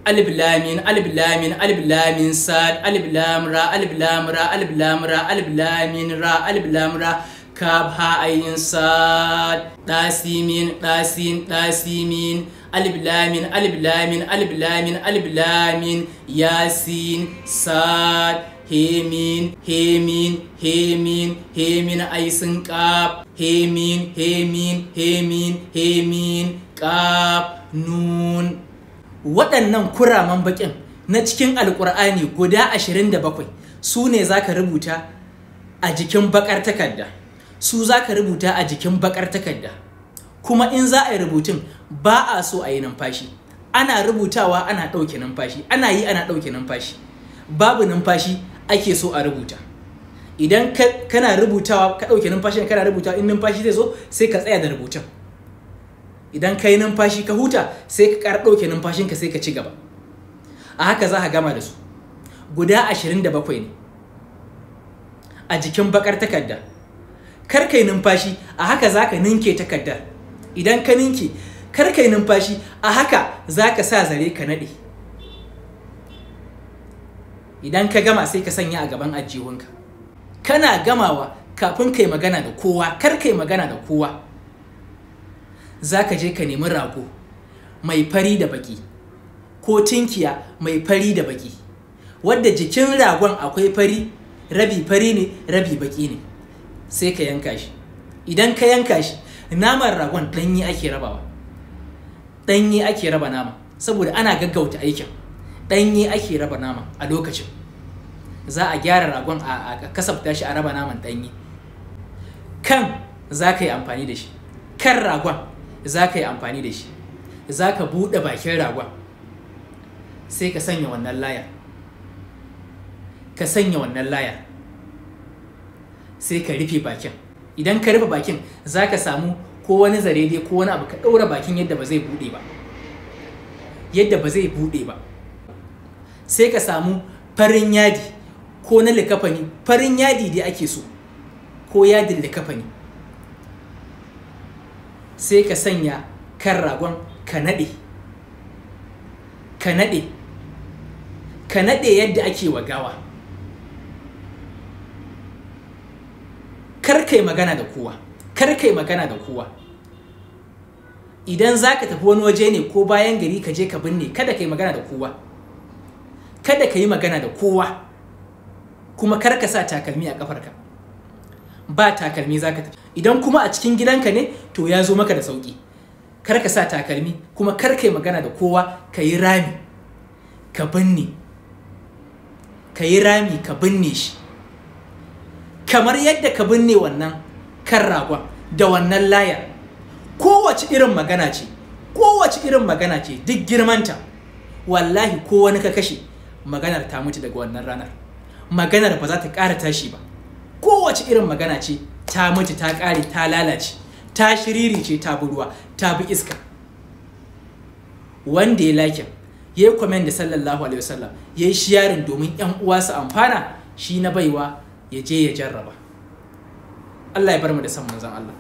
Alif lam mim, alif lam mim, alif lam mim, sad, alif lam ra, alif lam ra, alif lam ra, alif lam mim ra, alif lam ra, kaf ha ayin sad, dasimin, dasin, dasimin, alif lam mim, alif lam mim, alif lam mim, alif lam mim, yasin, sad, hemin, hemin, hemin, hemin, aisin kaf, hemin, hemin, hemin, hemin, kaf, nun. Waɗannan kuraman baƙin na cikin Alƙur'ani guda 27 su ne za ka rubuta a jikin baƙar takarda. Su za ka rubuta a jikin baƙar takarda. Kuma in za a yi rubutun ba a so a yi numfashi. Ana rubutawa ana ɗauke numfashi, ana yi ana ɗauke numfashi. Babu numfashi ake so a rubuta. Idan kana rubutawa ka ɗauke numfashin, kana rubutawa, in numfashi zai zo sai ka tsaya da rubutun. Idan ka yi numfashi ka huta sai ka ƙara ɗauke numfashinka sai ka ci gaba. A haka za ka gama da su. Guda 27 ne a jikin bakar takarda. Kar ka yi numfashi, a haka za ka ninke takardar. Idan ka ninke, kar ka yi numfashi, a haka za ka sa zare ka naɗe. Idan ka gama sai ka sanya a gaban ajihunka. Kana gamawa kafin ka yi magana da kowa, kar ka yi magana da kowa. Za ka je ka nemi rago mai fari da baki ko tinkiya mai fari da baki, wadda jikin ragon akwai fari, rabi fari ne rabi baki ne, sai ka yanka shi. Idan ka yanka shi, naman ragon ɗanye ake rabawa. Ɗanye ake raba nama saboda ana gaggauta aikin. Ɗanye ake raba nama a lokacin. Za a gyara ragon a kasafta shi a raba naman ɗanye. Kan za ka yi amfani da shi. Kan ragon za ka yi amfani da shi. Za ka buɗe bakin ragon sai ka sanya wannan layar. Ka sanya wannan layar sai ka rufe bakin. Idan ka rufe bakin za ka samu ko wani zare dai ko wani abu ka ɗaura bakin yadda ba zai buɗe ba. Yadda ba zai buɗe ba. Sai ka samu farin yadi ko na likafani. Farin yadi dai ake so, ko yadin likafani. Sai ka sanya kan ragon ka naɗe. Ka naɗe. Ka naɗe yadda ake wa gawa. Kar kai magana da kowa. Kar kai magana da kowa. Idan za ka tafi wani waje ne ko bayan gari ka je ka binne, kada ka yi magana da kowa. Kada ka yi magana da kowa. Kuma kar ka sa takalmi a ƙafarka. Ba takalmi za ka tafi. Idan kuma a cikin gidanka ne, to ya zo maka da sauƙi. Kar ka sa takalmi kuma kar ka yi magana da kowa. Ka yi rami ka binne. Ka yi rami ka binne shi. Kamar yadda ka binne wannan kan ragon da wannan layar. Kowace irin magana ce, kowace irin magana ce, duk girmanta. Wallahi ko wani ka kashe, maganar ta mutu daga wannan ranar. Maganar ba za ta ƙara tashi ba. Kowace irin magana ce ta mutu, ta ƙare, ta lalace, ta shiriri ce, ta bi ruwa, ta bi iska. Wanda ya like, ya yi comment da sallallahu alaihi wasallam, ya yi sharing domin 'yan uwa su amfana, shi na baiwa ya je ya jarraba. Allah ya bar mu da san manzon Allah.